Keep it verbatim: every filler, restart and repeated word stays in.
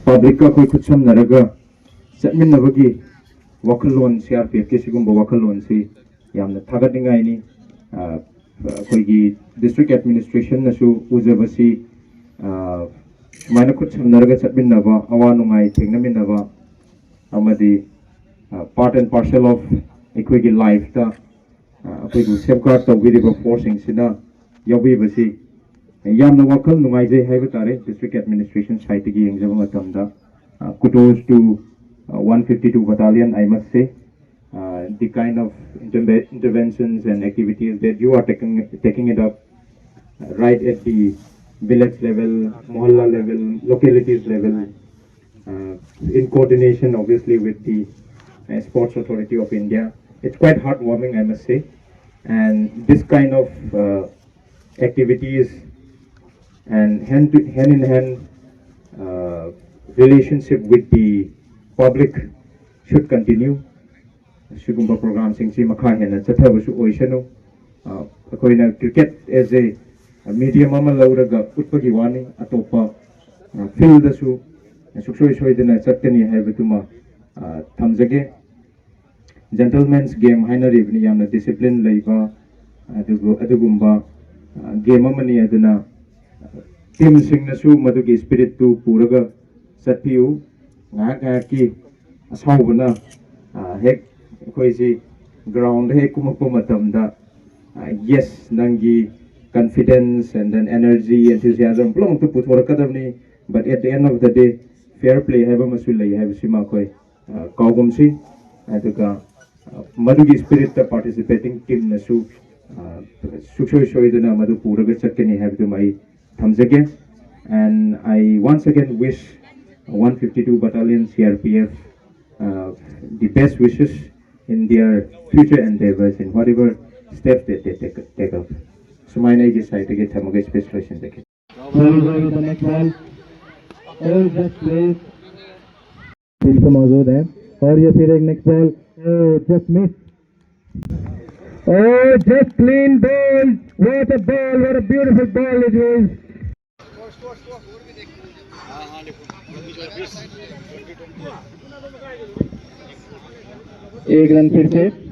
ꯄꯕ꯭ꯂꯤꯛꯀ ꯑꯩꯈꯣꯏ ꯈꯨꯠꯁꯝꯅꯔꯒ ꯆꯠꯃꯤꯟꯅꯕꯒꯤ ꯋꯥꯈꯜꯂꯣꯟ, C R P ꯑꯦꯐꯀꯤ ꯁꯤꯒꯨꯝꯕ ꯋꯥꯈꯜꯂꯣꯟꯁꯤ ꯌꯥꯝꯅ ꯊꯥꯒꯠꯅꯤꯡꯉꯥꯏꯅꯤ꯫ ꯑ, ꯑꯩꯈꯣꯏꯒꯤ ꯗꯤꯁꯇ꯭ꯔꯤꯛ ꯑꯦꯗꯃꯤꯅꯤꯁꯇ꯭ꯔꯦꯁꯟꯅꯁꯨ ꯎꯖꯕꯁꯤ, ꯑ, ꯁꯨꯃꯥꯏꯅ ꯈꯨꯠ ꯁꯝꯅꯔꯒ ꯆꯠꯃꯤꯟꯅꯕ, ꯑꯋꯥ ꯅꯨꯡꯉꯥꯏ ꯊꯦꯡꯅꯃꯤꯟꯅꯕ, ꯑꯃꯗꯤ, ꯑ, part and parcel of ꯑꯩꯈꯣꯏꯒꯤ ꯂꯥꯏꯐꯇ, ꯑ, ꯑꯩꯈꯣꯏꯕꯨ ꯁꯦꯐꯒꯥꯔꯗ ꯇꯧꯕꯤꯔꯤꯕ ꯐꯣꯔꯁꯁꯤꯡꯁꯤꯅ ꯌꯥꯎꯕꯤꯕꯁꯤ ꯌꯥꯝꯅ ꯋꯥꯈꯜ ꯅꯨꯡꯉꯥꯏꯖꯩ ꯍꯥꯏꯕ ꯇꯥꯔꯦ꯫ ꯗꯤꯁꯇ꯭ꯔꯤꯛ ꯑꯦꯗꯃꯤꯅꯤꯁꯇ꯭ꯔꯦꯁꯟ ꯁꯥꯏꯠꯇꯒꯤ ꯌꯦꯡꯖꯕ ꯃꯇꯝꯗ, ꯑ, kudos to, ꯑ, one fifty-two battalion, I must say. Uh, the kind of interve- interventions and activities that you are taking, taking it up, uh, right at the village level, mohalla level, localities level, uh, in coordination, obviously, with the, uh, Sports Authority of India. It's quite heartwarming, I must say. And this kind of, uh, activities and hand to, hand in hand, uh, relationship with the public should continue. ꯁꯤꯒꯨꯝꯕ ꯄ꯭ꯔꯣꯒ꯭ꯔꯥꯝꯁꯤꯡꯁꯤ ꯃꯈꯥ ꯍꯦꯟꯅ ꯆꯠꯊꯕꯁꯨ ꯑꯣꯏꯁꯅꯨ꯫ ꯑ, ꯑꯩꯈꯣꯏꯅ cricket as a medium ꯑꯃ ꯂꯧꯔꯒ ꯎꯠꯄꯒꯤ ꯋꯥꯅꯤ, ꯑꯇꯣꯞꯄ, ꯑ, ꯐꯤꯜꯗꯁꯨ ꯁꯨꯡꯁꯣꯏ ꯁꯣꯏꯗꯅ ꯆꯠꯀꯅꯤ ꯍꯥꯏꯕꯗꯨꯃ ꯑ, ꯊꯝꯖꯒꯦ꯫ Gentlemen's game ꯍꯥꯏꯅꯔꯤꯕꯅꯤ, ꯌꯥꯝꯅ discipline ꯂꯩꯕ ꯑꯗꯨꯒ ꯑꯗꯨꯒꯨꯝꯕ ꯒꯦꯝ ꯑꯃꯅꯤ꯫ ꯑꯗꯨꯅ ꯇꯤꯝꯁꯤꯡꯅꯁꯨ ꯃꯗꯨꯒꯤ ꯁ꯭ꯄꯤꯔꯤꯠꯇꯨ ꯄꯨꯔꯒ ꯆꯠꯄꯤꯌꯨ꯫ ꯉꯥꯏꯍꯥꯛ ꯉꯥꯏꯍꯥꯛꯀꯤ ꯑꯁꯥꯎꯕꯅ, ꯑ, ꯍꯦꯛ ꯑꯩꯈꯣꯏꯁꯤ ꯒ꯭ꯔꯥꯎꯟꯗ ꯍꯦꯛ ꯀꯨꯝꯃꯛꯄ ꯃꯇꯝꯗ, ꯑ, yes, ꯅꯪꯒꯤ confidence and then energy, enthusiasm ꯄꯨꯝꯅꯃꯛꯇꯨ ꯄꯨꯊꯣꯔꯛꯀꯗꯕꯅꯤ꯫ But at the end of the day, fair play ꯍꯥꯏꯕ ꯑꯃꯁꯨ ꯂꯩ ꯍꯥꯏꯕꯁꯤꯃ ꯑꯩꯈꯣꯏ, ꯑ, ꯀꯥꯎꯒꯨꯝꯁꯤ꯫ ꯑꯗꯨꯒ, ꯑ, ꯃꯗꯨꯒꯤ ꯁ꯭ꯄꯤꯔꯤꯠꯇ ꯄꯥꯔꯇꯤꯁꯤꯄꯦꯇꯤꯡ ꯇꯤꯝꯅꯁꯨ, ꯑ, ꯁꯨꯡꯁꯣꯏ ꯁꯣꯏꯗꯅ ꯃꯗꯨ ꯄꯨꯔꯒ ꯆꯠꯀꯅꯤ ꯍꯥꯏꯕꯗꯨꯃ ꯑꯩ ꯊꯝꯖꯒꯦ꯫ And I once again wish one fifty-two Battalion C R P F, uh, the best wishes in their future endeavors, in whatever steps that they take, take up. ꯁꯨꯃꯥꯏꯅ ꯑꯩꯒꯤ ꯁꯥꯏꯠꯇꯒꯤ ꯊꯝꯃꯒ ꯁ꯭ꯄꯤꯆ ꯂꯣꯏꯁꯤꯟꯖꯒꯦ꯫ Shall we go with the next ball? Oh, just please. Team से मौजूद हैं। और ये फिर एक next ball. Oh, just miss. Oh, just clean ball. What a ball. What a beautiful ball it was. एक रन फिर से।